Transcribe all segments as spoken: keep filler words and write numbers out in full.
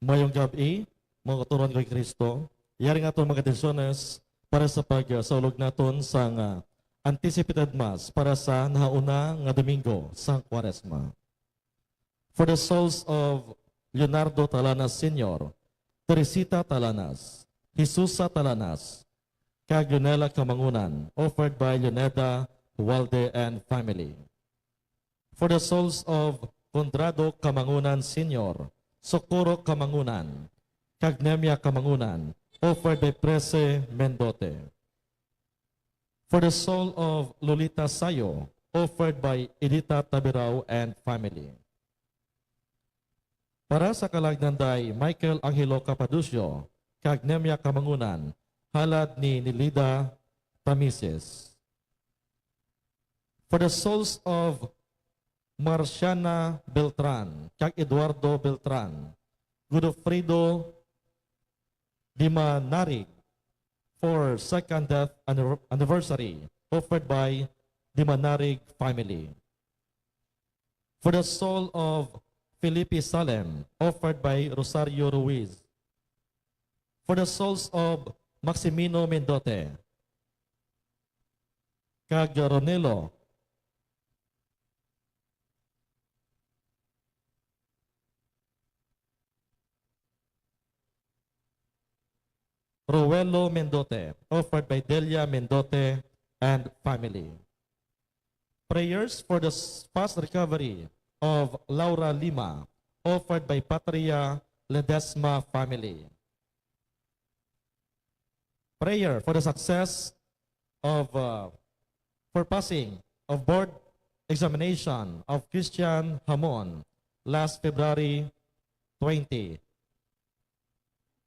Mayong gab-i, mga kauturan ko kay Kristo. Yari nga aton mga atensyones para sa pagsaulog naton sang, ah, anticipated Mass para sa nahauna nga Domingo sang Kwaresma. For the souls of Leonardo Talanas Senior, Teresita Talanas, Jesusa Talanas, kag Leonela Kamangunan, offered by Leoneda Hualde and family. For the souls of Conrado Kamangunan Senior, Socorro Kamangunan, kag Nemia Kamangunan, offered by Prece Mendote. For the soul of Lolita Sayo, offered by Edita Tabirao and family. Para sa kalag ni Michael Angelo Capadocio kag Nemia Kamangunan, halad ni Nelida Tamises. For the souls of Marciana Beltran kag Eduardo Beltran, Godofredo Dimanarig, for second death anniver-, anniversary, offered by Dimanarig family. For the soul of Felipe Salem, offered by Rosario Ruiz. For the souls of Maximino Mendote kag Ronelo Roelo Mendote, offered by Delia Mendote and family. Prayers for the s-, fast recovery of Laura Lima, offered by Patria Ledesma family. Prayer for the success of, uh, for passing of board examination of Christian Hamon last February twenty,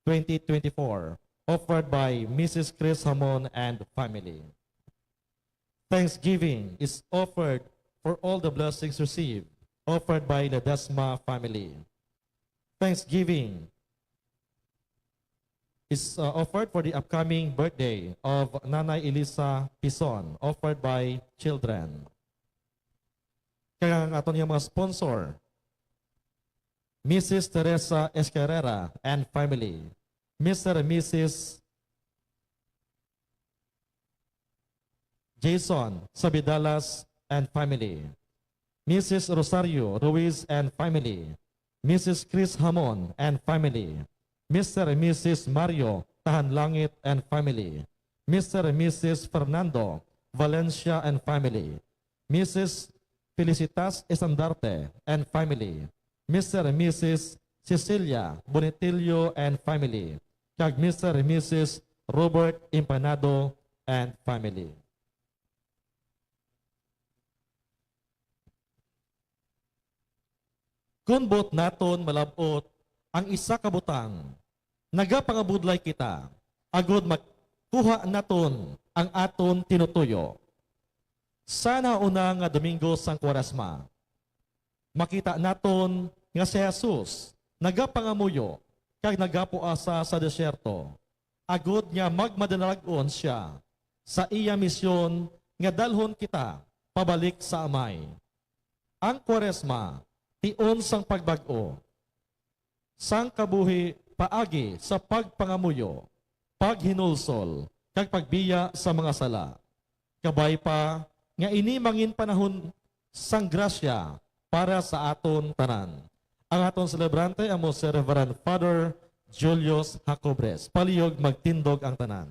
twenty twenty-four, offered by Missus Chris Hamon and family. Thanksgiving is offered for all the blessings received, offered by Ledesma family. Thanksgiving is, uh, offered for the upcoming birthday of Nanay Elisa Pison, offered by children. Kag ang aton nga mga sponsor, Missus Teresa Escarrera and family, Mister and Missus Jason Sabidalas and family, Missus Rosario Ruiz and family, Missus Chris Hamon and family, Mister and Missus Mario Tahanlangit and family, Mister and Missus Fernando Valencia and family, Missus Felicitas Estandarte and family, Mister and Missus Cecilia Bonitillo and family, kag Mister and Missus Robert Empanado and family. Kon buot naton malab-ot ang isa ka butang, nagapangabudlay kita, agod makuha naton ang aton tinutuyo. Sa nahauna nga Domingo sang Kwaresma, makita naton nga si Jesus nagapangamuyo kag nagapuasa sa desierto, agod nga magmadanalag-on sia sa iya misyon nga dalhon kita pabalik sa Amay. Ang Kwaresma, tion sang pagbag-o sang kabuhi paagi sa pagpangamuyo, paghinulsol, kag pagbiya sa mga sala. Kabay pa nga ini mangin panahon sang grasya para sa aton tanan. Ang aton selebrante amo si Reverend Father Julius Jacobres. Palihog magtindog ang tanan.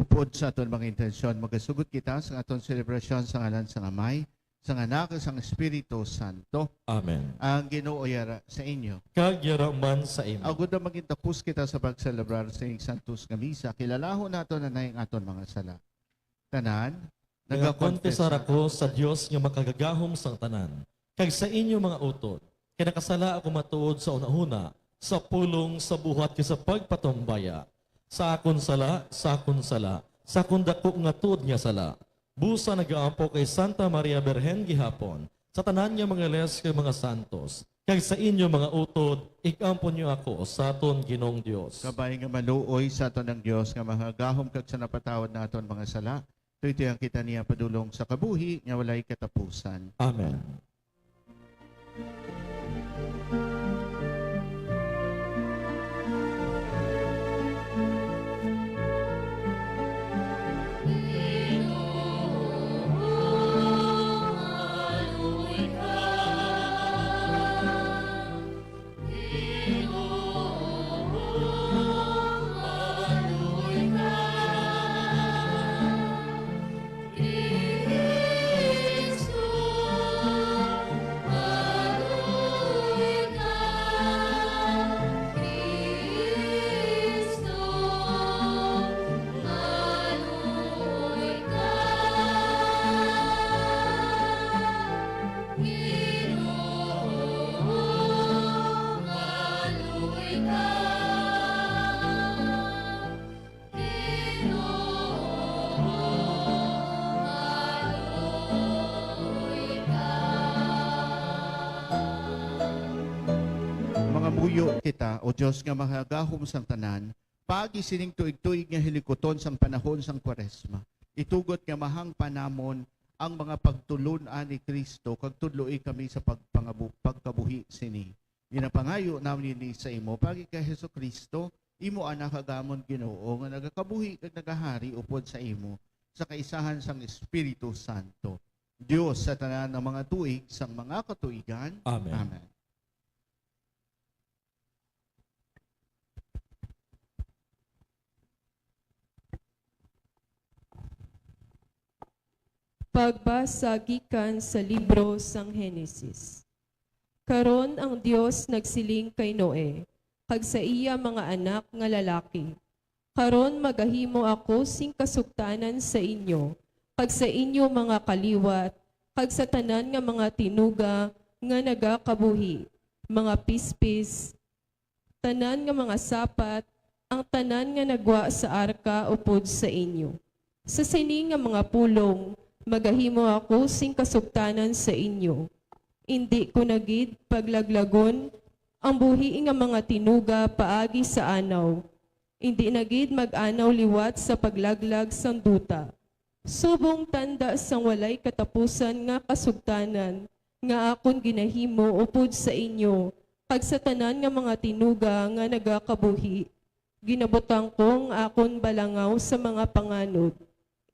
Upod sa aton mga intensyon, magasugot kita sa aton selebrasyon sa ngalan sang Amay, sang Anak, sang Espiritu Santo. Amen. Ang Ginoo yara sa inyo. Kag yara man sa imo. Agod nga magintapos kita sa pagselebrar sa ining santos nga misa, kilalahon naton anay ang aton mga sala. Tanan, nagakonfesar ako sa Dios nga makagagahom sang tanan, kag sa inyo mga utod, kay nakasala ako matuod sa hunahuna, sa pulong, sa buhat, kag sa pagpatumbaya. Sa akon sala, sa akon sala, sa akon daku nga tuod nga sala. Busa nagaampo kay Santa Maria Birhen gihapon, sa tanan nga mga anghel kag mga santos, kag sa inyo mga utod, ig-ampon niyo ako sa aton Ginoong Dios. Kabay nga maluoy sa aton ang Dios nga makagagahom kag sa napatawad naton mga sala, tuytoyan kita niya padulong sa kabuhi nga walay katapusan. Amen. Mangamuyo kita, O Dios nga makagagahom sang tanan, paagi sining tuig-tuig nga hilikuton sang panahon sang Kwaresma. Itugot nga mahangpan namon ang mga pagtulon-an ni Cristo kag tudloi kami sa pagpangabu-, pagkabuhi sini. Ginapangayo namin ini sa imo, paagi kay Jesu-Cristo, imo Anak, kag amon Ginoo, nga nagakabuhi kag nagahari upod sa imo, sa kaisahan sang Espiritu Santo, Dios sa tanan nga mga tuig sang mga katuigan. Amen. Amen. Pagbasa gikan sa libro sang Genesis. Karon ang Dios nagsiling kay Noe kag sa iya mga anak nga lalaki, "Karon magahimo ako sing kasugtanan sa inyo kag sa inyo mga kaliwat, kag sa tanan nga mga tinuga nga nagakabuhi, mga pispis, tanan nga mga sapat, ang tanan nga nagwa sa arka upod sa inyo. Sa sini nga mga pulong, magahimo ako sing kasugtanan sa inyo. Indi ko na gid paglaglagon ang buhi nga mga tinuga paagi sa anaw. Indi na gid mag-anaw liwat sa paglaglag sang duta. Subong tanda sang walay katapusan nga kasugtanan nga akon ginahimo upod sa inyo kag sa tanan nga mga tinuga nga nagakabuhi, ginabutang ko ang akon balangaw sa mga panganod.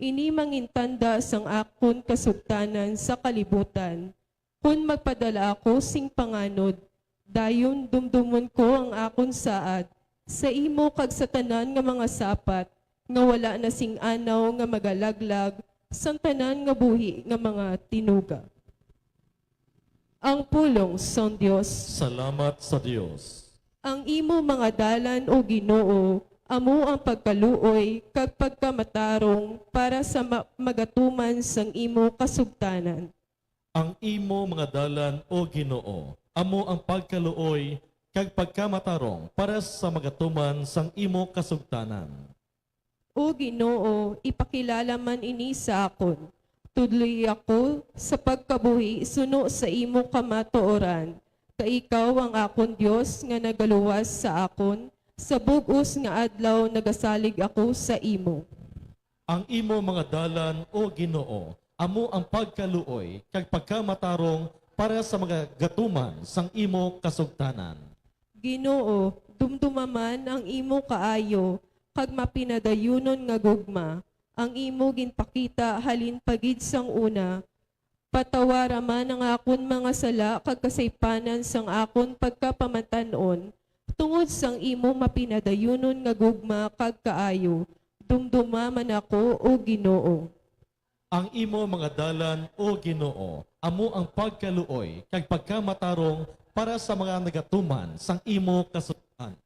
Ini mangintanda sang akon kasugtanan sa kalibutan. Kon magpadala ako sing panganod, dayon dumdomon ko ang akon saad sa imo kag sa tanan nga mga sapat nga wala na sing anaw nga magalaglag sang tanan nga buhi nga mga tinuga." Ang pulong sang Dios. Salamat sa Dios. Ang imo mga dalan, O Ginoo, amo ang pagkaluoy kag pagkamatarong para sa ma-, magatuman sang imo kasugtanan. Ang imo mga dalan, O Ginoo, amo ang pagkaluoy kag pagkamatarong para sa magatuman sang imo kasugtanan. O Ginoo, ipakilala man ini sa akon. Tudloi ako sa pagkabuhi suno sa imo kamatuoran, kay ikaw ang akon Dios nga nagaluwas sa akon, sa bug-os nga adlaw nagasalig ako sa imo. Ang imo mga dalan, O Ginoo, amo ang pagkaluoy kag pagkamatarong para sa mga gatuman sang imo kasugtanan. Ginoo, dumduma man ang imo kaayo kag mapinadayunon nga gugma, ang imo ginpakita halin pa gid sang una. Patawara man ang akon mga sala kag kasaypanan sang akon pagkapamatan-on, tungod sang imo mapinadayunon nga gugma kag kaayo. Tumdoma man ako, O Ginoo. Ang imo mga dalan, O Ginoo, amo ang pagkaluoy kag pagkamatarong para sa mga nagatuman sang imo kasugtanan.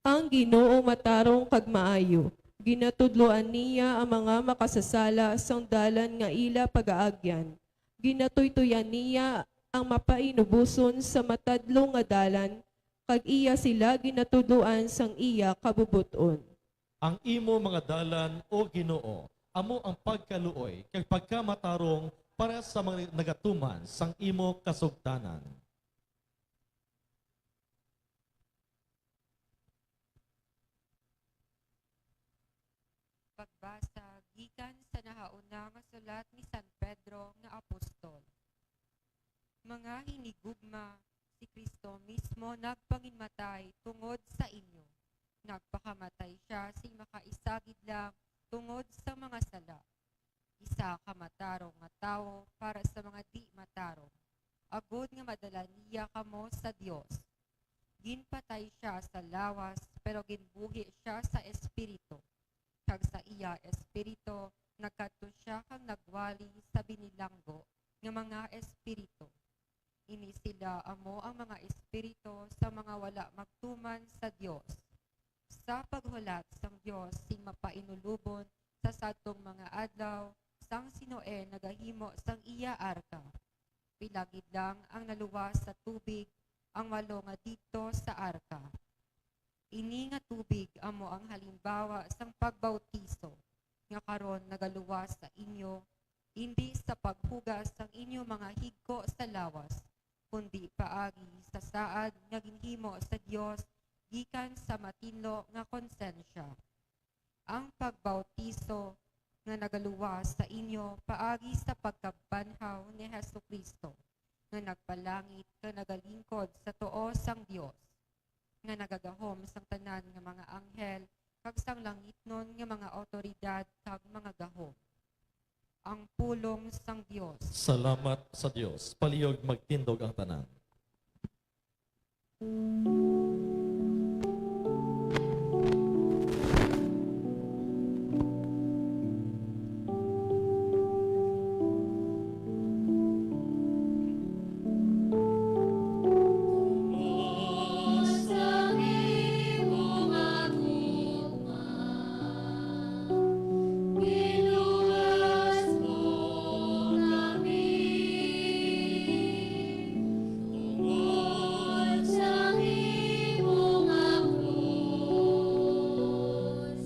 Ang Ginoo matarong kag maayo. Ginatudloan niya ang mga makasasala sang dalan nga ila pagaagyan. Ginatuytoyan niya ang mapainuboson sa matadlong nga dalan, kag iya sila ginatudloan sang iya kabubot-on. Ang imo mga dalan, O Ginoo, amo ang pagkaluoy kag pagkamatarong para sa mga nagatuman sang imo kasugtanan. Pagbasa gikan sa nahauna nga sulat ni San Pedro nga apostol. Mga hinigugma, si Cristo mismo nagpanginmatay tungod sa inyo. Nagpakamatay sia sing makaisagid lang tungod sa mga sala. Isa ka matarong nga tawo para sa mga di matarong, agod nga madala niya kamo sa Dios. Ginpatay sia sa lawas, pero ginbuhi sia sa espiritu, kag sa iya espiritu nagkadto sia kag nagwali sa binilanggo nga mga espiritu. Ini sila amo ang mga espiritu sa mga wala magtuman sa Dios. Sa paghulat sang Dios sing mapainulobon sa sadtong mga adlaw, sang si Noe nagahimo sang iya arka. Pila gid lang ang naluwas sa tubig, ang walo nga didto sa arka. Ini nga tubig amo ang halimbawa sang pagbautiso nga karon nagaluwas sa inyo, indi sa paghugas sang inyo mga higko sa lawas, kundi paagi sa saad nga ginhimo sa Dios gikan sa matinlo nga konsensya. Ang pagbautiso nga nagaluwas sa inyo paagi sa pagkabanhaw ni Jesu-Cristo, nga nagpalangit kag nagalingkod sa tuo sang Dios, nga nagagahom sang tanan nga mga anghel kag sang langitnon nga mga awtoridad kag mga gahom. Ang pulong sang Dios. Salamat sa Dios. Palihog magtindog ang tanan. Tungod sang imo nga krus,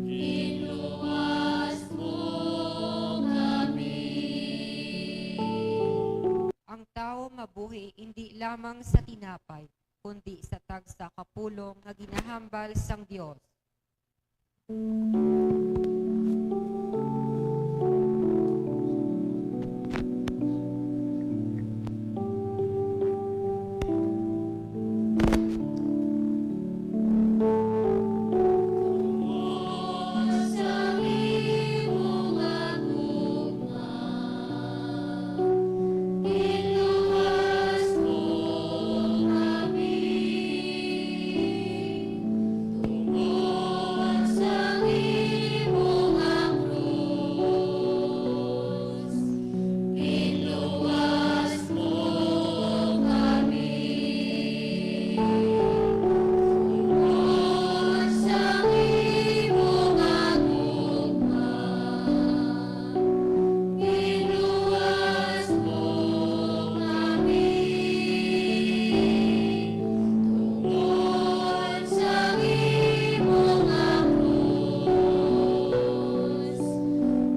ginluwas mo kami. Ang tawo mabuhi indi lamang sa tinapay, kundi sa tagsa ka pulong nga ginahambal sang Dios. Ginluwas mo kami tungod sang imo nga krus. Ginluwas mo kami tungod sang imo nga gugma. Ginluwas mo kami tungod sang imo nga krus.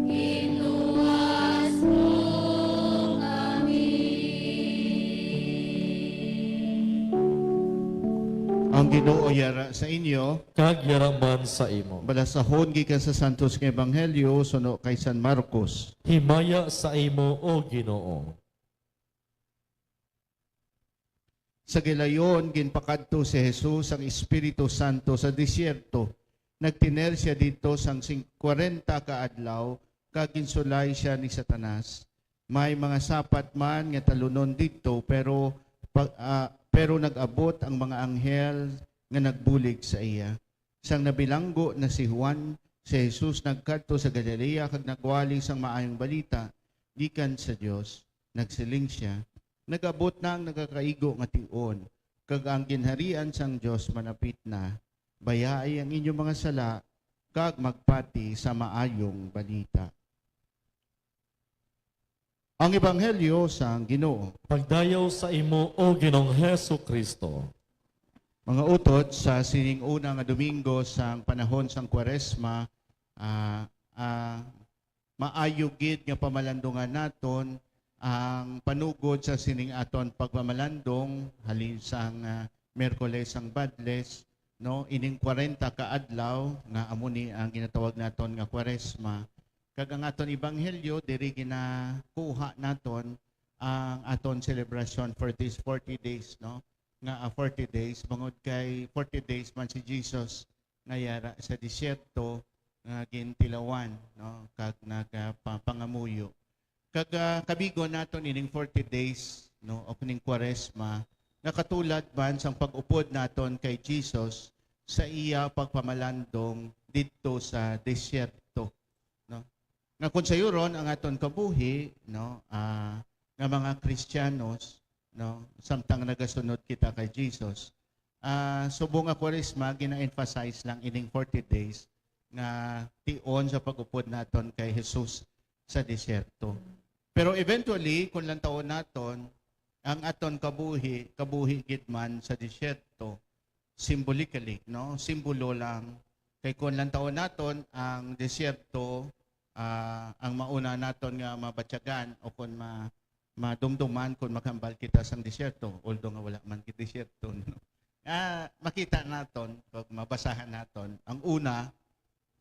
Ginluwas mo kami. Ang Ginoo yara sa inyo. Kag yara man sa imo. Balasahon gikan sa Santos nga Ebanghelyo suno kay San Marcos. Himaya sa imo, O Ginoo. Sa gilayon, ginpakadto si Jesus sang Espiritu Santo sa desierto. Nagtener sia didto sang sing-, kwarenta ka adlaw, kag ginsulay sia ni Satanas. May mga sapat man nga talunon didto, pero pa-, ah, pero nag-abot ang mga anghel nga nagbulig sa iya. Sang nabilanggo na si Juan, si Jesus nagkadto sa Galilea kag nagwali sang Maayong Balita gikan sa Dios. Nagsiling sia, "Nag-abot na ang nagakaigo nga tion, kag ang ginharian sang Dios malapit na. Bayai ang inyo mga sala kag magpati sa Maayong Balita." Ang Ebanghelyo sang Ginoo. Pagdayaw sa imo, O Ginoong Jesu-Cristo. Mga utod, sa sining una nga Domingo sang panahon sang Kwaresma, ah, ah, maayo gid nga pamalandungan naton ang panugod sa sining aton pagpamalandong halin sang, ah, Miyerkules sang Badles, no, ining kwarenta ka adlaw nga amo ni ang ginatawag naton nga Kwaresma. Kag ang aton ebanghelyo diri ginakuha naton ang aton celebration for these forty days, no? Nga, ah, forty days, bangod kay forty days man si Jesus nga yara sa disyerto nga gintilawan, no? Kag nagapangamuyo. Kag, ah, kabigon naton ining forty days, no, o kining Kwaresma, nga katulad man sang pag-upod naton kay Jesus sa iya pagpamalandong didto sa disyerto, no? Nga kon sayuron ang aton kabuhi, no, ah, nga mga Kristiyanos, no, samtang nagasunod kita kay Jesus, ah, subong nga Kwaresma, gina-emphasize lang ining forty days nga tion sa pag-upod naton kay Jesus sa disyerto. Pero eventually, kung lantawon naton, ang aton kabuhi, kabuhi gid man sa disyerto, symbolically, no? Simbolo lang. Kay kung lantawon naton, ang disyerto, ah, ang mauna naton nga mabatyagan o kung ma-, madumduman kung maghambal kita sang disyerto, although nga wala man gid disyerto, no? Ah, makita naton, kag mabasahan naton, ang una,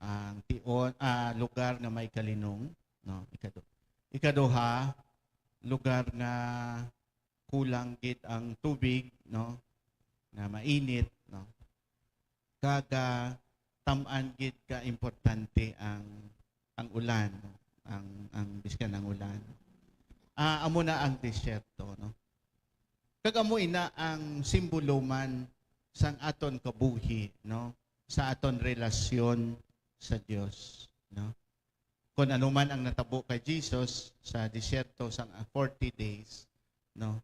ang tion, ah, lugar nga may kalinong, no? Ikadu-, ikaduha, lugar nga kulang gid ang tubig, no? Nga mainit, no? Kag, ah, tam-an gid ka importante ang, ang ulan, no? Ang, ang biskan ang ulan. Ah, amo na ang disyerto, no? Kag amo ina ang simbolo man sang aton kabuhi, no? Sa aton relasyon sa Dios, no? Kung ano man ang natabo kay Jesus sa disyerto sang forty days, no?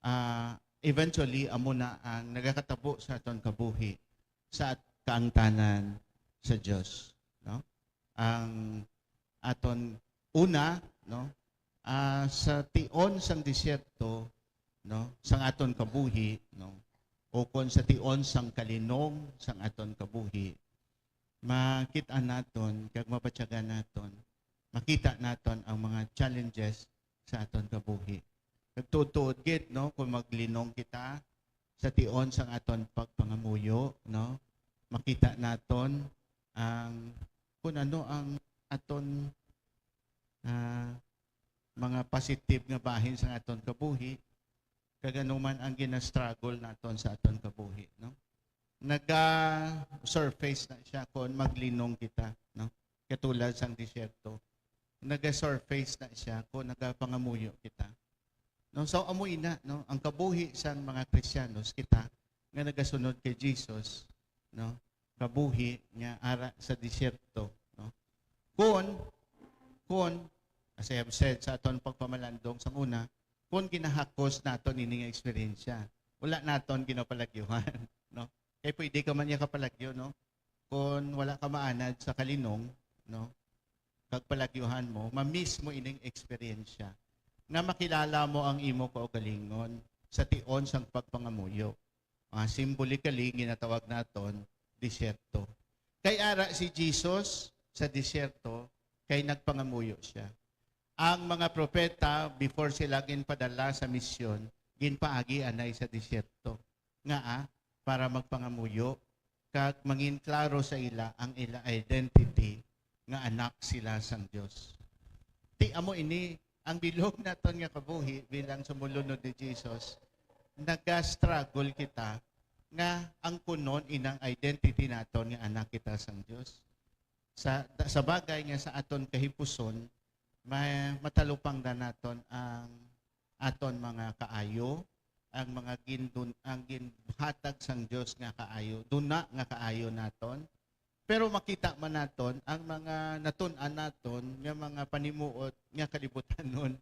Ah, eventually, amo na ang nagakatabo sa aton kabuhi sa at-, kaangtanan sa Dios, no? Ang aton una, no? Ah, sa tion sang disyerto, no? Sang aton kabuhi, no? O kon sa tion sang kalinong sang aton kabuhi, makita naton kag mabatyagan naton, makita naton ang mga challenges sa aton kabuhi. Nagtutuod gid, no, kung maglinong kita sa tion sang aton pagpangamuyo, no, makita naton ang kung ano ang aton, ah, mga positive nga bahin sa aton kabuhi, kag ano man ang gina-struggle naton sa aton kabuhi, no? Naga-surface na siya kung maglinong kita, no? Katulad sang disyerto, naga-surface na siya kung nagapangamuyo kita. No, so amo ina, no, ang kabuhi sang mga Kristiyanos, kita nga nagasunod kay Jesus, no, kabuhi nga ara sa disyerto, no. Kon, kon, as I have said sa aton pagpamalandong sang una, kon ginahakos naton ini nga eksperyensya, wala naton ginapalagyuhan, no. Kay pwede ka man niya kapalagyo, no, kon wala ka maanad sa kalinong, no, kag palagyuhan mo, ma-miss mo ining eksperyensya nga makilala mo ang imo kaugalingon sa tion sang pagpangamuyo. Ah, symbolically, ginatawag naton disyerto. Kay ara si Jesus sa disyerto, kay nagpangamuyo siya. Ang mga propeta, before sila ginpadala sa misyon, ginpaagi anay sa disyerto. Ngaa? Para magpangamuyo kag mangin klaro sa ila ang ila identity nga anak sila sang Dios. Ti amo ini ang bilog naton nga kabuhi bilang sumulunod ni Jesus, naga-struggle kita nga ang kunon inang identity naton nga anak kita sang Dios. Sa, sa bagay nga sa aton kahipuson, may matalupangdan naton ang aton mga kaayo, ang mga gindun-, ang ginhatag sang Dios nga kaayo, duna nga kaayo naton, Pero makita man naton ang mga natun-an naton nga mga panimuot nga kalibutanon.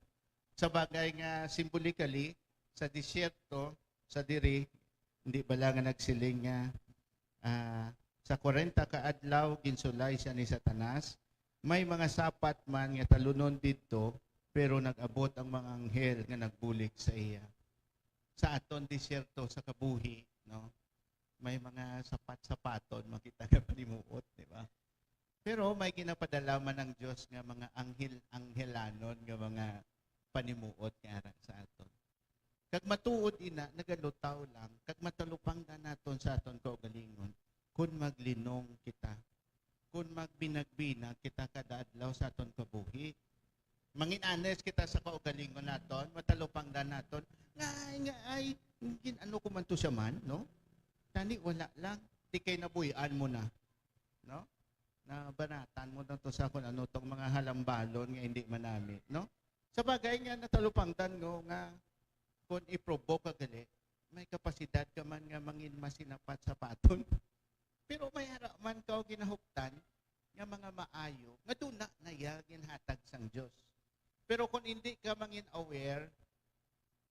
Sa bagay nga, simbolically, sa disyerto, sa diri, hindi bala nga nagsiling nga, ah, sa kwarenta ka adlaw, ginsulay siya ni Satanas. May mga sapat man nga talunon didto, pero nag-abot ang mga anghel nga nagbulig sa iya. Sa aton disyerto, sa kabuhi, no? May mga sapat-sapaton, makita nga panimuot, di ba? Pero may ginapadala man ang Dios nga mga anghel-anghelanon nga mga panimuot nga ara sa aton. Kag matuod ina, nagalutaw lang, kag matalupangdan naton sa aton kaugalingon, kun maglinong kita, kun magbinagbinag kita kada adlaw sa aton kabuhi. Mangin-honest kita sa kaugalingon naton, matalupangdan naton, nga ay, nga ay, gin-ano ko man to siya man, no? Tani, wala lang, di kay nabuy-an mo na, no? Nabanatan mo na to sa kung ano tong mga halambalon nga hindi manami, no? Sa bagay nga natalupangdan ko nga kung i-provoke ka gali, may kapasidad ka man nga mangin masinapat-sapaton. Pero may ara man ka o ginahuptan nga mga maayo nga duna na iya ginhatag sang Dios. Pero kung hindi ka mangin aware,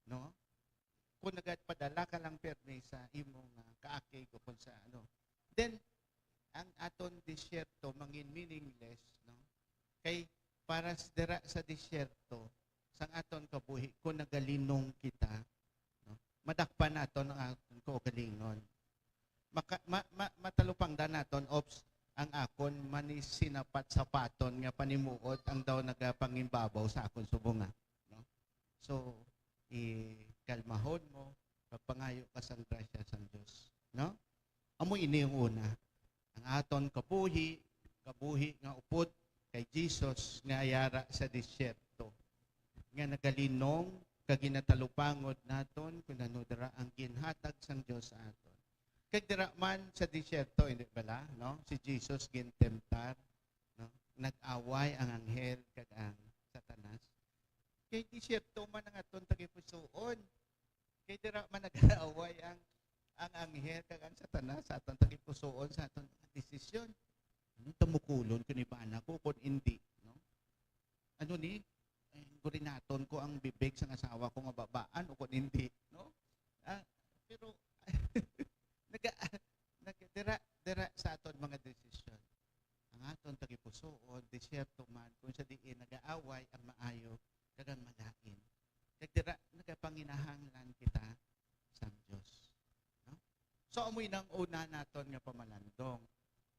no? Kung nagapadala ka lang pirmi sa imo nga kaakig o kung sa ano, then ang aton disyerto mangin meaningless, no? Kay para s-, dira sa disyerto sang aton kabuhi, kung nagalinong kita, no? Madakpan naton ang aton kaugalingon. Maka-, ma-, ma-, matalupangdan naton, ops, ang akon manisinapat-sapaton nga panimuot ang daw nagapangimbabaw sa akon subong, ah, no? So, ikalmahon mo, magpangayo ka sang grasya sang Dios, no? Amo ini ang una. Ang aton kabuhi, kabuhi nga upod kay Jesus nga yara sa disyerto, nga nagalinong kag ginatalupangod naton kun ano dira ang ginhatag sang Dios sa aton. Kag dira man sa disyerto, hindi bala, no? Si Jesus gintemtar, no? Nag-away ang anghel kag ang Satanas. Kay disyerto man ang aton tagipusoon. Kay dira man nag-away ang, ang anghel kag ang Satanas sa aton tagipusoon, sa aton mga desisyon. Ano, tamukulon ko ni bana ko kung hindi, no? Ano ni? Eh, gurinaton ko ang bibig sang asawa ko nga babaan o kung hindi, no? Ah, pero naga, naga, dira, dira sa aton mga desisyon. Ang aton tagipusoon, disyerto man, kung sa diin nagaaway ang maayo kag ang malain. Kag dira nagapanginahanglan kita sang Dios. No? So, amoy nang una naton nga pamalandong.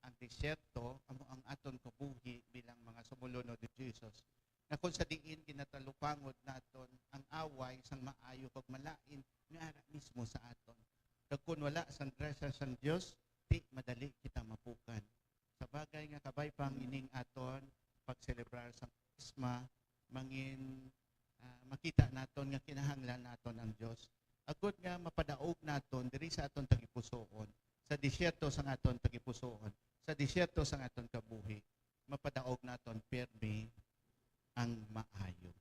Ang disyerto amo ang aton kabuhi bilang mga sumulunod ni Jesus, nga kung sa diin ginatalupangod naton ang away sang maayo kag malain nga ara mismo sa aton. Kag kun wala sang grasya sang Dios, di madali kita mapukan. Sa bagay nga kabay pa ang ining aton pagselebrar sang Kwaresma, mangin, ah, makita naton nga kinahanglan naton ang Dios, agod nga mapadaog naton diri sa aton tagipusoon, sa disyerto sang aton tagipusoon, sa disyerto sang aton kabuhi, mapadaog naton pirmi ang maayo.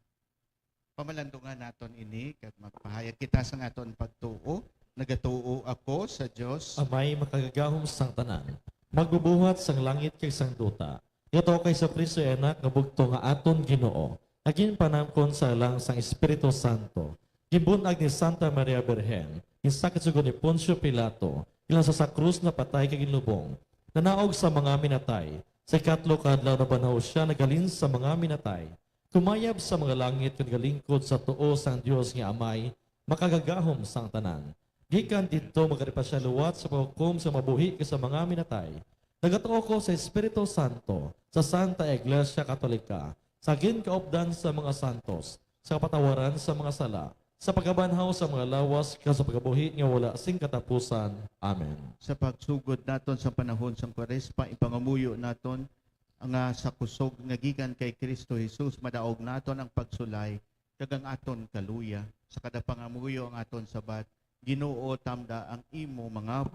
Pamalandungan naton ini kag magpahayag kita sang aton pagtuo. Nagatuo ako sa Dios, Amay makagagahom sang tanan, magbubuhat sang langit kag sang duta. Nagatuo kay Jesu-Cristo, iya Anak nga bugtong, nga aton Ginoo, nga ginpanamkon sa lang sang Espiritu Santo, ginbun-ag ni Santa Maria Birhen, ginsakit sa gihapon ni Poncio Pilato, ginlasa sa krus, napatay kag ginlubong, nanaog sa mga minatay, sa ikatlo ka adlaw nabanhaw sia, naghalin sa mga minatay, kumayab sa mga langit, kag nagalingkod sa tuo sang Dios nga Amay, makagagahom sang tanan. Gikan didto, magari pa sia liwat sa paghukom sa mabuhi kag sa mga minatay. Nagatuo ko sa Espiritu Santo, sa Santa Iglesia Katolika, sa ginkaupdan sa mga santos, sa kapatawaran sa mga sala, sa pagkabanhaw sa mga lawas, kag sa pagkabuhi nga wala sing katapusan. Amen. Sa pagsugod naton sa panahon sang Kwaresma, ipangamuyo naton nga sa kusog nga gikan kay Cristo Jesus, madaog naton ang pagsulay kag ang aton kaluya. Sa kada pangamuyo ang aton sabat: Ginoo, tamda ang imo mga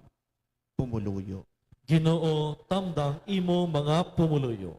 pumuluyo. Ginoo, tamda ang imo mga pumuluyo.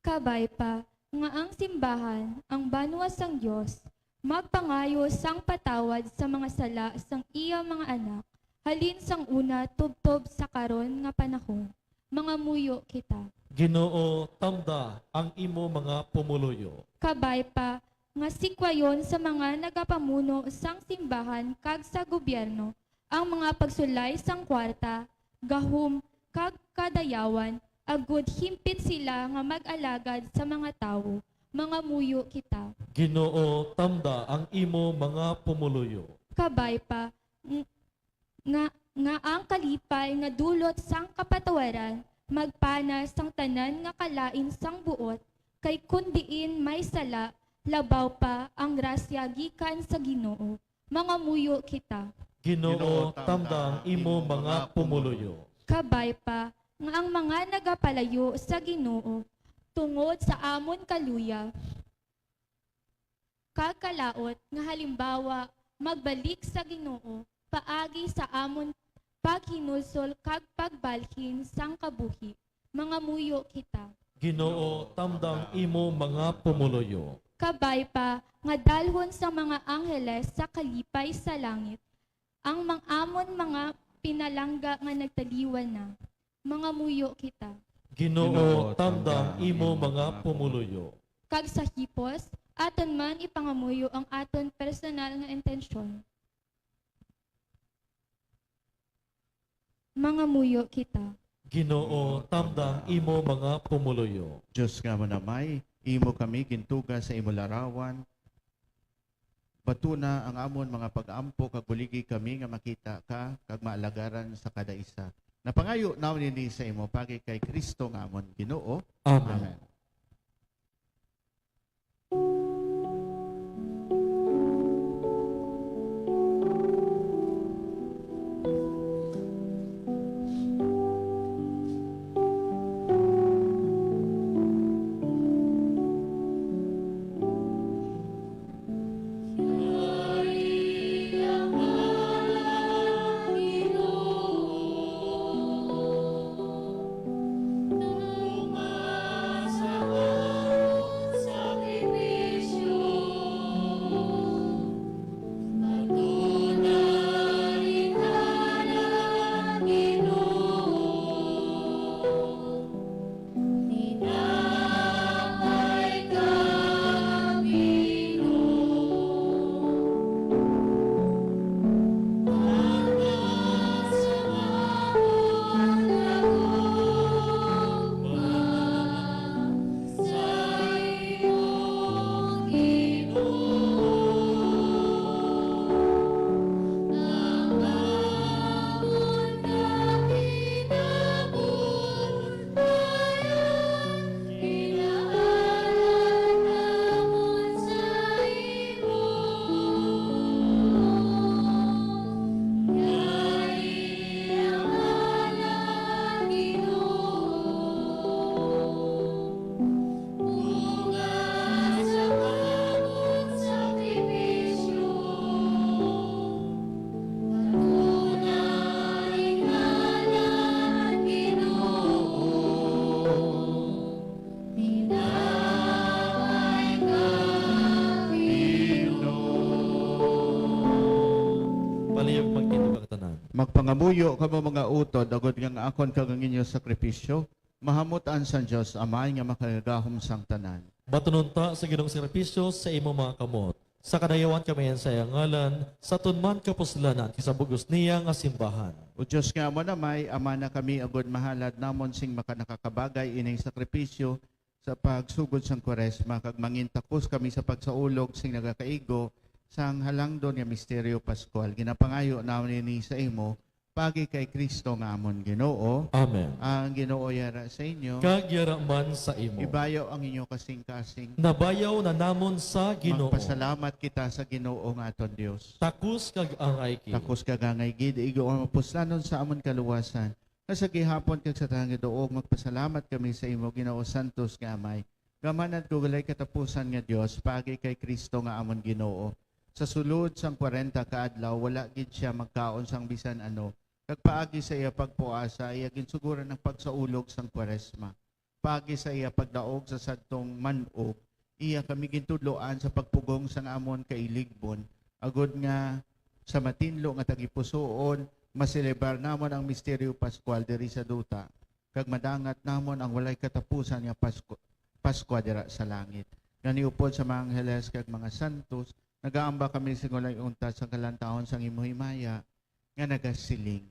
Kabay pa nga ang simbahan, ang banwa sang Dios, magpangayo sang patawad sa mga sala sang iya mga anak, halin sang una tubtob sa karon nga panahon, Mangamuyo kita. Ginoo, tamda ang imo mga pumuluyo. Kabay pa nga sikwayon sa mga nagapamuno sang simbahan kag sa gobyerno ang mga pagsulay sang kwarta, gahom, kag kadayawan, agod himpit sila nga mag-alagad sa mga tawo. Mangamuyo kita. Ginoo, tamda ang imo mga pumuluyo. Kabay pa ng-, nga, nga ang kalipay nga dulot sang kapatawaran magpana sang tanan nga kalain sang buot, kay kon diin may sala, labaw pa ang grasya gikan sa Ginoo. Mangamuyo kita. Ginoo, tamda ang imo mga pumuluyo. Kabay pa nga ang mga nagapalayo sa Ginoo tungod sa amon kaluya, kag kalaut nga halimbawa magbalik sa Ginoo paagi sa amon paghinulsol kag pagbalhin sang kabuhi. Mangamuyo kita. Ginoo, tamda ang imo mga pumuluyo. Kabay pa nga dalhon sa mga angheles sa kalipay sa langit ang mang-, amon mga pinalangga nga nagtaliwan na. Mangamuyo kita. Ginoo, tamda ang imo mga pumuluyo. Kag sa hipos, aton man ipangamuyo ang aton personal nga intensyon. Mangamuyo kita. Ginoo, tamda ang imo mga pumuluyo. Dios nga manamay, imo kami gintuga sa imo larawan. Batuna ang amon mga pag-ampo kag buligi kami nga makita ka kag maalagaran sa kada isa. Napangayo namon ini sa imo paagi kay Cristo nga amon Ginoo. Amen. Amen. Palihog magtindog ang tanan. Magpangamuyo kamo, mga utod, agod nga ang akon kag ang inyo sakripisyo mahamut-an sang Dios Amay nga makagagahom sang tanan. Batunon ta sa Ginoong sakripisyo sa imo mga kamot. Sa kadayawan kami sa iya ngalan, sa aton man kapuslanan, kag sa bug-os niya nga simbahan. O Dios nga amon Amay, amana kami agod mahalad namon sing makanakakabagay ining sakripisyo sa pagsugod sang Kwaresma, kag mangin takos kami sa pagsaulog sing nagakaigo sang halangdon nga misteryo Pascual. Ginapangayo namon ini sa imo, paagi kay Cristo nga amon Ginoo. Amen. Ang Ginoo yara sa inyo. Kag yara man sa imo. Ibayaw ang inyo kasing-kasing. Nabayaw na namon sa Ginoo. Magpasalamat kita sa Ginoo nga aton Dios. Takos kag angay gid. Takos kag angay gid, igo ang mapuslanon sa amon kaluwasan. Nga sa gihapon kag sa tanan nga duog, magpasalamat kami sa imo, Ginoo, santos nga Amay. Gamhanan kag walay katapusan nga Dios, paagi kay Cristo nga amon Ginoo. Sa sulod sang kwarenta ka adlaw, wala gid sia magkaon sang bisan ano, kag paagi sa iya pagpuasa, iya ginsugoran ang pagsaulog sang Kwaresma. Paagi sa iya pagdaog sa sadtong man-og, iya kami gintudloan sa pagpugong sang amon kailigbon, agod nga sa matinlo nga tagipusoon, maselebrar namon ang misteryo Pascual diri sa duta. kag madangat namon ang walay katapusan nga Pasko, Paskwa dira sa langit. Gani, upod sa mga angheles kag mga santos, nagaamba kami sing walay untat sang kalantawon sang imo himaya nga nagasiling: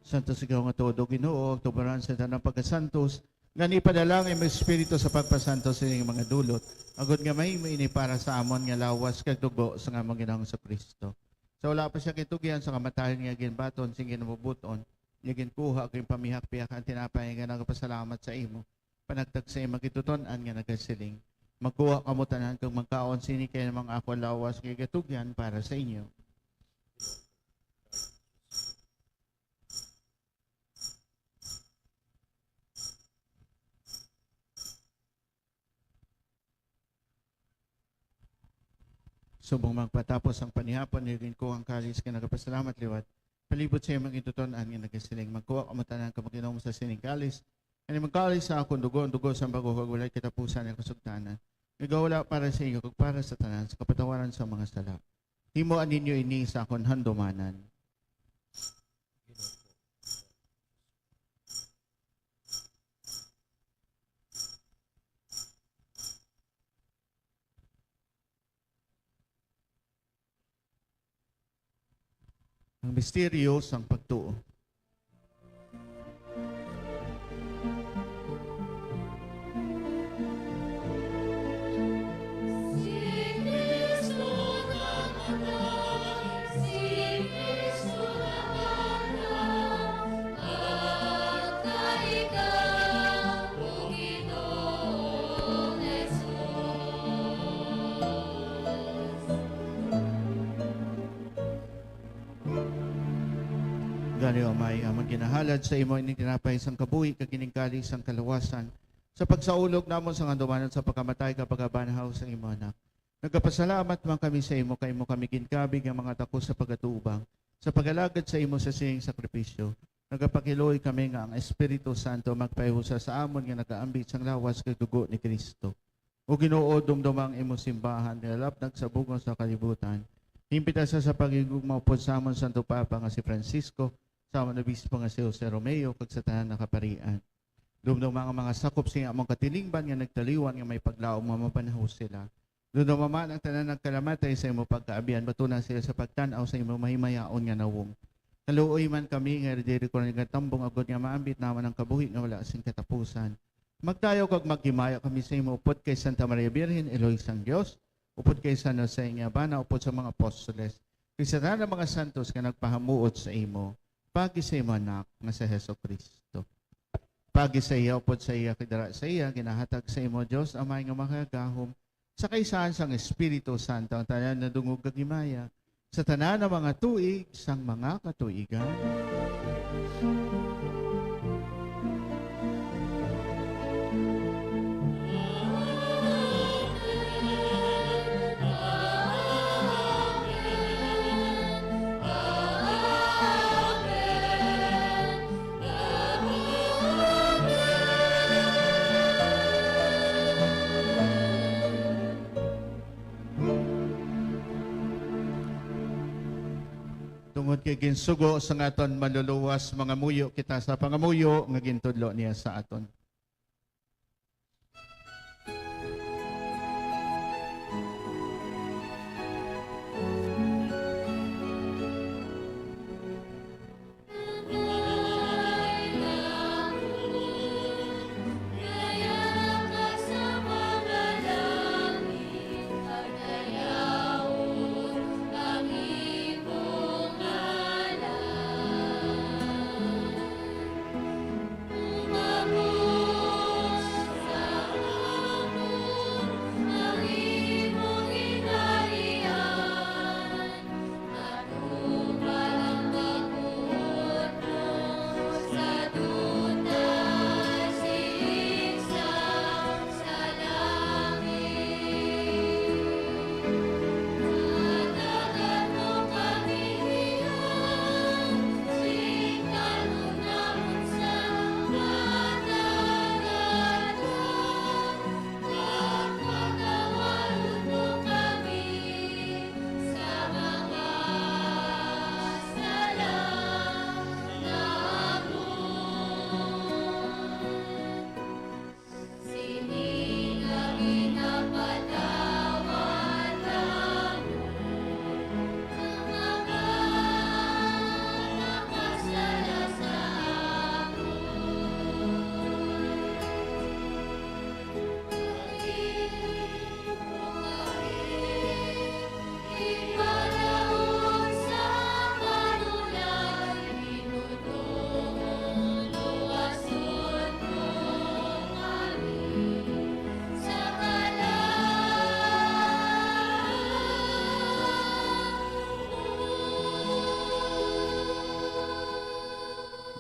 Santos ikaw nga tuod, O Ginoo, ang tuboran sa tanang pagkasantos, nga ipadala ang imong Espiritu sa pagpasantos sining mga dulot, agod nga mahimo ini para sa amon nga lawas kag dugo sang among Ginoong Jesu-Cristo. Sa wala pa siya gintugyan sa kamatayon, nga ginbaton sing ginamubut-on, nga ginkuha kag ginpamihak-pihak ang tinapay nga nagapasalamat sa imo, panagtag sa imo gintutun-an nga nagasiling: Magkuha kamo tanan kag magkaon sini, kay amo ang akon lawas nga ginatugyan para sa inyo. Subong magpatapos ang panihapon, ginkuha ang kalis nga nagapasalamat liwat, palibot sa imo gintutun-an nga nagasiling: Magkuha kamo tanan kag mag-inom sa sining kalis, kay amo ini ang kalis sa akon dugo, ang dugo sang bag-o kag walay katapusan nga kasugtanan, nga igawala para sa inyo kag para sa tanan sa kapatawaran sa mga sala. Himoa ninyo ini sa akon handumanan. Ang misteryo sang pagtuo. Gani, O Amay, amon ginahalad sa imo ining tinapay sang kabuhi kag ining kalis sang kaluwasan, sa pagsaulog namon sang handumanan sa pagkamatay kag pagkabanhaw sang imo Anak. Nagapasalamat man kami sa imo, kay imo kami ginkabig nga mga takos sa pag-atubang, sa pag-alagad sa imo sa sining sakripisyo. Nagapakiluoy kami nga ang Espiritu Santo magpahiusa sa amon nga nagaambit sang lawas kag dugo ni Cristo. O Ginoo, dumduma ang imo simbahan nga nalapnag sa bug-os nga kalibutan. Himpita sa, sa paghigugma upod sa amon Santo Papa nga si Francisco, sa amon Obispo nga si Jose Romeo, kag sa tanan nga kaparian. Dumduma ang mga sakop sing among katilingban nga nagtaliwan nga may paglaom nga mabanhaw sila. Dumduma man ang tanan nga nagkalamatay sa imo pagkaabyan, batuna sila sa pagtan-aw sa imo mahimayaon nga nawong. Kaluoy man kami nga heredero ko nga tambong, agod nga maambit namon ang kabuhi nga wala sing katapusan. Magdayaw kag maghimaya kami sa imo upod kay Santa Maria Birhen, Iloy sang Dios, upod kay San Jose nga bana, upod sa mga apostoles, kag sa tanan nga mga santos nga nagpahamuot sa imo, paagi sa imo Anak nga si Jesu-Cristo. Paagi sa iya, upod sa iya, kag dara sa iya, ginahatag sa imo, Dios Amay nga makagagahom, sa kaisahan sang Espiritu Santo, ang tanan nga dungog kag himaya, sa tanan nga mga tuig sang mga katuigan. Tungod kay ginsugo sang aton Manluluwas, mangamuyo kita sa pangamuyo nga gintudlo niya sa aton.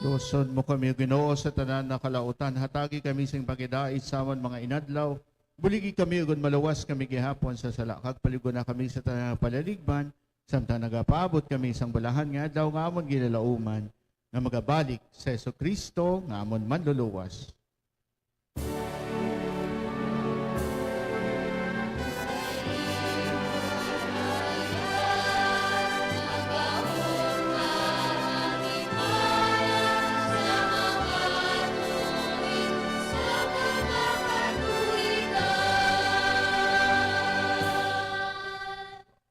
Luwason mo kami, Ginoo, sa tanan nga kalautan. Hatagi kami sing pagidait sa amon mga inadlaw. Buligi kami, ug maluwas kami gihapon sa sala, kag palig-on na kami sa tanan nga palaligban, samtang nagapaabot kami sang balahan nga adlaw nga amon ginalauman, nga magabalik si Jesu-Cristo nga amon Manluluwas.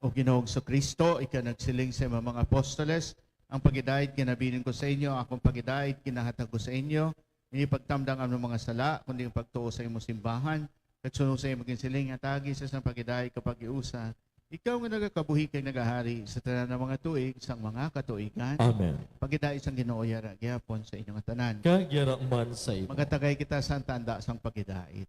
O Ginoong Jesu-Cristo, ikaw nagsiling sa imong mga apostoles, "Ang pagidait ginabilin ko sa inyo, akong pagidait ginahatag ko sa inyo. Hindi pagtamdang ang mga sala, kundi ang pagtuo sa imong simbahan. Kag suno sa imong ginsiling, hatagi sa sang pagidait kapag iusa, ikaw nga nagakabuhi kag nagahari sa tanan nga mga tuig sang mga katuigan." Amen. Pagidait sang Ginoo yara gihapon sa inyo nga tanan. Kag yara man sa imo. Magatagay kita sa tanda sang pagidait.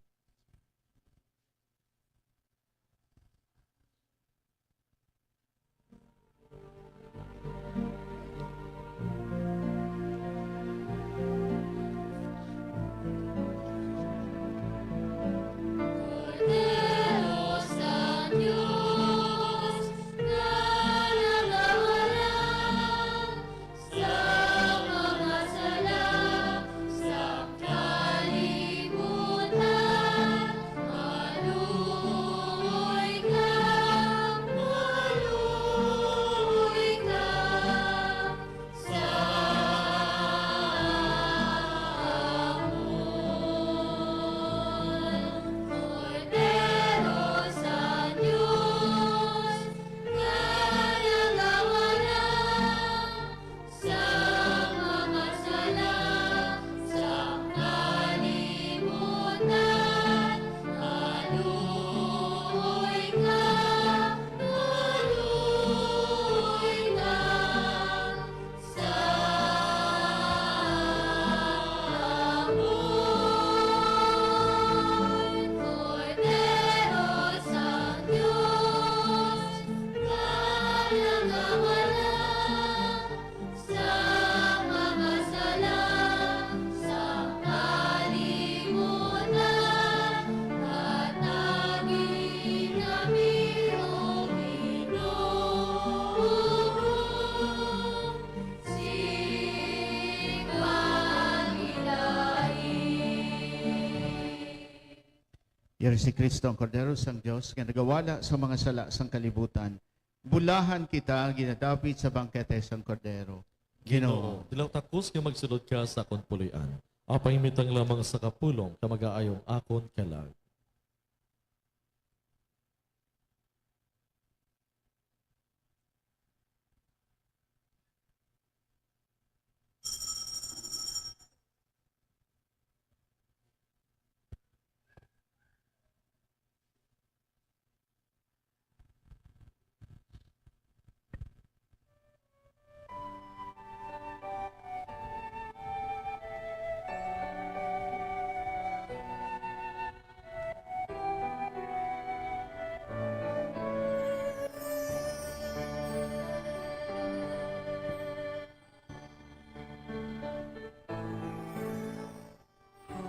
Si Kristo ang Kordero sang Dios nga nagawala sa mga sala sang kalibutan. Bulahan kita ginadapit sa bangkete sang Kordero. Ginoo, dilaw takos nga magsulod ka sa akon puloy-an. Apay mitang lamang sa kapulong ka magaayong akon kalag.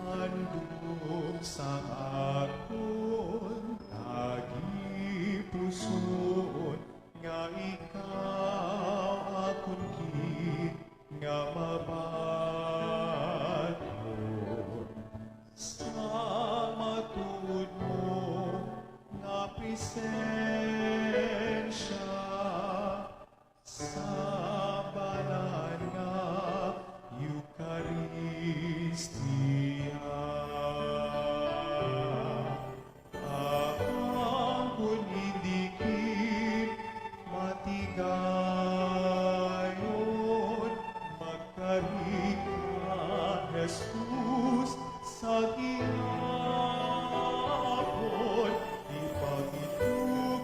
Handom sa akon tagipusoon nga ikaw akon gid nga mabaton sa matuod mo nga presensya. Sa balaan nga Eukaristia, apan kon hindi gid matigayon, magkari ka, Jesus, sa gihapon, ipagtulon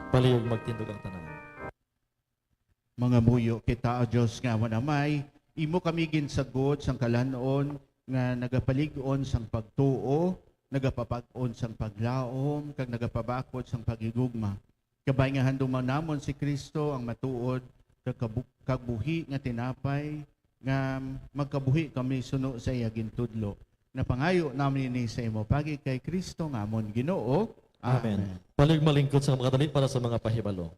Palihog magtindog ang tanan. Mangamuyo kita, O Dios nga amon Amay, imo kami ginsagod sang kalan-on nga nagapalig-on sang pagtuo, nagapabag-on sang paglaom, kag nagapabakod sang paghigugma. Kabay nga handumon namon si Cristo ang matuod kag kabu-, kag buhi nga tinapay, nga magkabuhi kami suno sa iya gintudlo. Napangayo namin ini sa imo pagi kay Cristo nga amon Ginoo. Amen. Amen. Palihog malingkod sa makadali para sa mga pahibalo.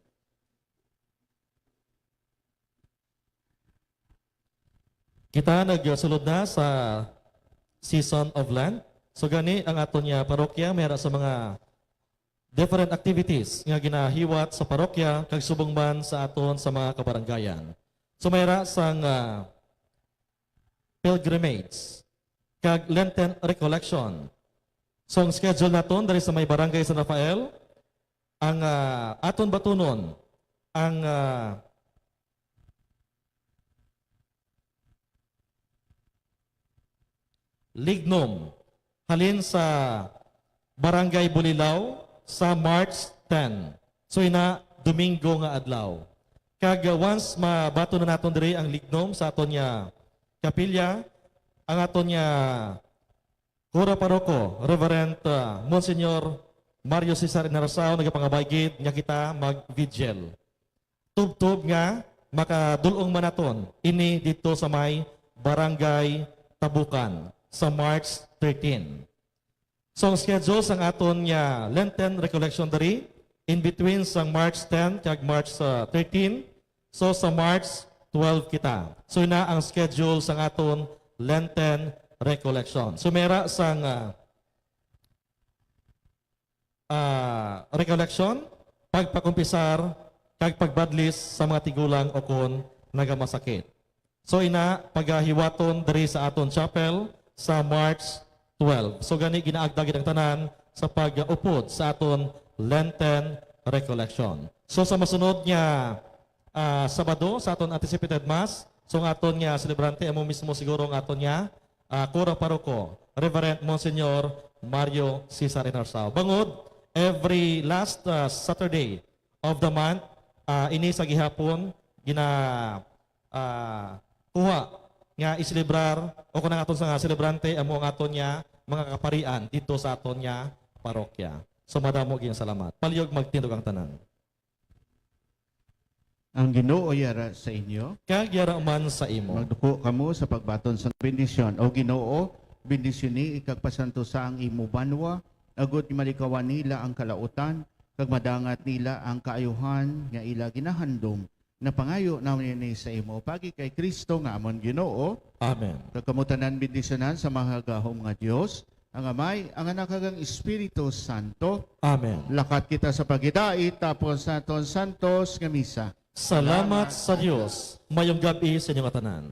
Kita nagsulod na sa season of Lent. So gani ang aton nga parokya may ara sa mga different activities nga ginahiwat sa parokya kag subong man sa aton sa mga kabarangayan. So may ara sang, ah, pilgrimage kag Lenten recollection. So ang schedule naton diri sa may Barangay San Rafael, ang, ah, aton batunon ang, ah, Lignom, halin sa Barangay Bulilao sa March ten. So ina, Domingo nga adlaw. Kag, uh, once mabaton na naton diri ang lignom sa aton nga kapilya, ang aton nga Kura Paroko, Reverend, uh, Monsignor Mario Cesar Inarasao, nagapangabay gid nga kita mag-vigil. Tubtob nga makadul-ong man naton ini didto sa may Barangay Tabukan sa March thirteen. So, ang schedule sang aton nga Lenten Recollection diri, in between sang March ten kag March, ah, thirteen, so sa March twelve kita. So, ina ang schedule sang aton Lenten Recollection. So, may ara sang, ah, ah, recollection, pagpakumpisar, kag pagbadlis sa mga tigulang ukon nagamasakit. So, ina, pagahiwaton diri sa aton chapel sa March twelve. So, gani ginaagda gid ang tanan sa pag-upod sa aton Lenten Recollection. So, sa masunod nga, ah, Sabado sa aton anticipated Mass, so ang aton nga selebrante amo mismo siguro ang aton nga ah, Kura Paroko, Reverend Monsignor Mario Cesar Inarsao. Bangod, every last, ah, Saturday of the month, ah, ini sa gihapon, gina, ah, kuha nga iselebrar o kung ang aton sa nga selebrante, amo ang aton nga mga kaparian dito sa aton nga parokya. So, madamo gid salamat. Palihog magtindog ang tanan. Ang Ginoo yara sa inyo. Kag yara man sa imo. Magduko kamo sa pagbaton sang bendisyon. O Ginoo, bendisyoni kag pasantusa ang imo banwa, agod malikawan nila ang kalautan, kag madangat nila ang kaayuhan nga ila ginahandom. Napangayo namin ini sa imo, pagi kay Cristo nga amon Ginoo. Amen. Kag kamo tanan bendisyonan sa mahagahom nga Dios, ang Amay, ang Anak, kag ang Espiritu Santo. Amen. Lakat kita sa paghidait, tapos sa aton santos nga misa. Salamat sa Dios. Mayong gab-i sa inyo nga tanan.